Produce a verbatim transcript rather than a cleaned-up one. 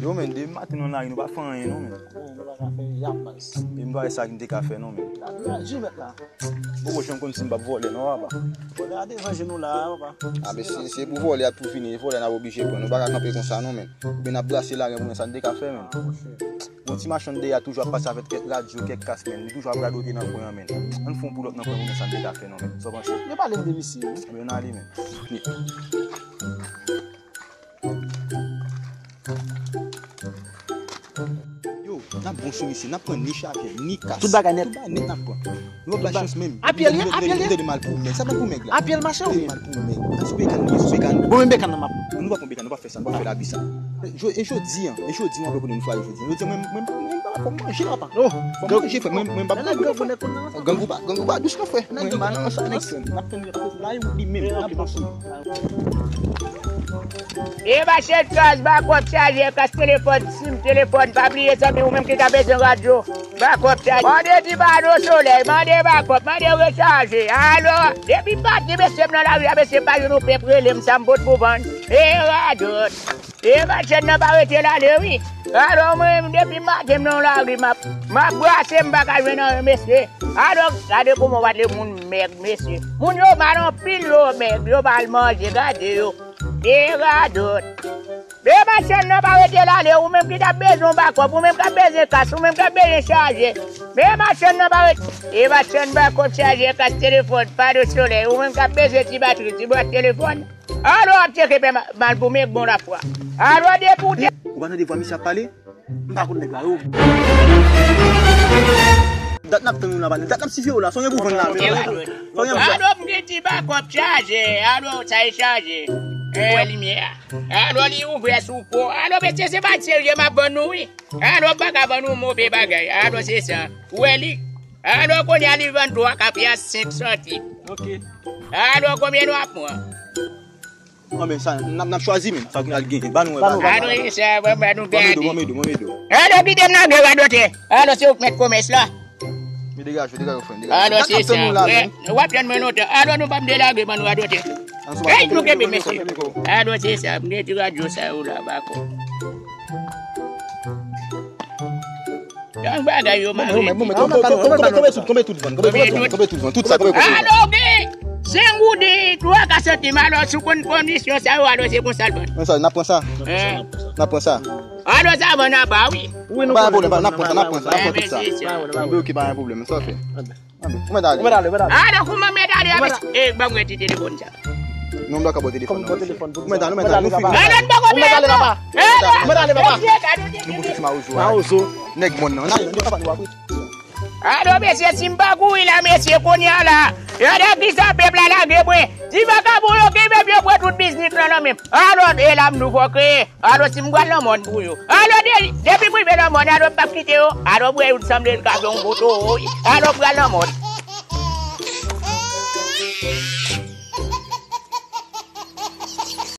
Yo, men, depi maten nan lari, nou pa fè anyen, non, men. Bon, nou pa ka fè yap, baz. E m pa wè sa ki n te ka fè, non, men. Gade, gade, jimèt la. Poko janm konn si m p ap vòlè, non, papa. Vòlè a devan je nou la, papa. A, men si se pou vòlè a pou vini, vòlè n ap oblije pran. Nou pa ka kanpe konsa, non, men. Oubyen n ap brase lari an pou wè sa n te ka fè, men. Gon ti machann dèyè a toujou ap pase avèk kèk radyo, kèk kas, men. Li toujou ap radote nan kwen an, men. Ann fè yon poulòt nan kwen pou wè sa n te ka fè, non, men. Sa w panse? Yo pale m de misye, wi. Ebyen, ann ale, men. Yo, n ap bon sou misye, n ap pran ni chapyè, ni kas. Tout bagay nèt. Tout bagay nèt n ap pran. Nou p ap bay chans menm. A pye li ye, a pye li ye. Li te de mal pou mèg. Sa ban pou mèg la. A pye l mache ou byen? Mal pou mèg. Sou bekan li ye, sou bekan. Bon, men bekan nan m ap. Nou pa pran bekan, nou pa fè sa, nou pa fè labi sa. E jo-, e jodi an, e jodi an, w ap konnen nou fwaye jodi an. Jodi an, mwen, mwen, mwen, mwen pa fè manje, papa. Fè manje, frè, mwen, mwen pa grangou, frè. Grangou pa, grangou pa dous, non, frè. Mwen, mwen, mwen, mwen, n ap fè li menm, n ap pran sou. E machann kas, bakòp chaje, kas telefòn, sim telefòn, pa bliye zanmi ou menm ki ta bezwen radyo, bakòp chaje. Mande ti pano solèy, mande bakòp, mande rechaje. Alò, depi maten, mesye, m nan lari a, mesye, pa jwenn yon pèp rele m, sa m pot pou vann. E radòt. E machann nan pa rete l ale, wi. Alò, mwen menm, depi maten, m nan lari, m ap, m ap brase, m pa ka jwenn anyen, mesye. Alò, gade kòman w ap le moun mèg, mesye. Moun yo mal anpil, yo mèg, yo mal manje, gade yo. De radòt. Men machann nan pa rete l ale, ou menm ki t ap bezwen yon bakòp, ou menm k ap bezwen kas, ou menm k ap bezwen chaje. Men machann nan pa rete, e machann bakòp chaje, kas telefòn, pano solèy, ou menm k ap bezwen ti batri, ti bwat telefòn. Alò w ap tcheke pè ma-, mal pou mèg bon lafwa. Alò depi w te. Ou pa tande vwa misye ap pale? M pa konn nèg la, yo. Dat n ap tann ou la, dat n ap siveye w la, sonje pou vann la, men. Sonje pou vann. Alò, m gen ti bakòp chaje, alò, sa e chaje. Ou wè limyè a. Alò, li ouvè sou po. Alò, mesye, se pa serye m ap vann nou, wi. Alò, m pa ka vann ou move bagay. Alò, se sa. Ou wè li? Alò, kounye a, li vann twa kafe a senk santim. Ok. Alò, konbyen nou ap pran? Bon, men sa, n ap, n ap chwazi menm. Sa ki al genyen. Ba nou, ba nou, ba nou. Alò, e sa, ba, ba nou gade. Bon, men do, bon, men do, bon, men do. Alò, kite m nan gen radòtè. Alò, se ou k mèt komès la. Men degaje w, degaje w, frè m, degaje w. Alò, se sa. W ap tann mwen lontan. Alò, nou pa m delage, ban nou radòtè. Hey, nou kenbe, mesye. Alò, se sa, m gen ti radyo sa yo la, bakò. Gang bagay yo mare. Konbe tout, konbe tout, konbe tout vann, konbe tout vann, konbe tout vann, tout sa, konbe tout vann. Alò, gen senk goud, twa ka santim, alò, si w konn kondisyon sa yo, alò, se konsa l vann. Konsa, n ap pran sa. N ap pran sa. Alò, sa vann anba, wi. Wi, nou pa gen pwoblèm, n ap pran sa, n ap pran sa, n ap pran tout sa. Ou mèt ale, ou mèt ale. Alò, kòman mèt ale a, mesye? E, ban mwen ti telefòn sa. Non, m pa ka ba w telefòn nan, mesye. Ou mèt ale, ou mèt ale, nou fini. Alò, n poko peye non. Ou mèt ale, papa. Nou bouke ti mawozo a. Mawozo. Nèg mòn nan. Alò, mesye, si m pa kouri la, mesye, kounye a la. Gade kisa pèp la lage mwen. Ti vakabon yo kenbe m, yo pran tout biznis lan nan men m. Alò, e la m nou fò kreye. Alò, si m pral nan mòn pou yo. Alò, de-, depi m rive nan mòn, alò, m p ap kite yo. Alò, m wè youn sanble l ka fè yon foto, wi. Alò, m pral nan mòn.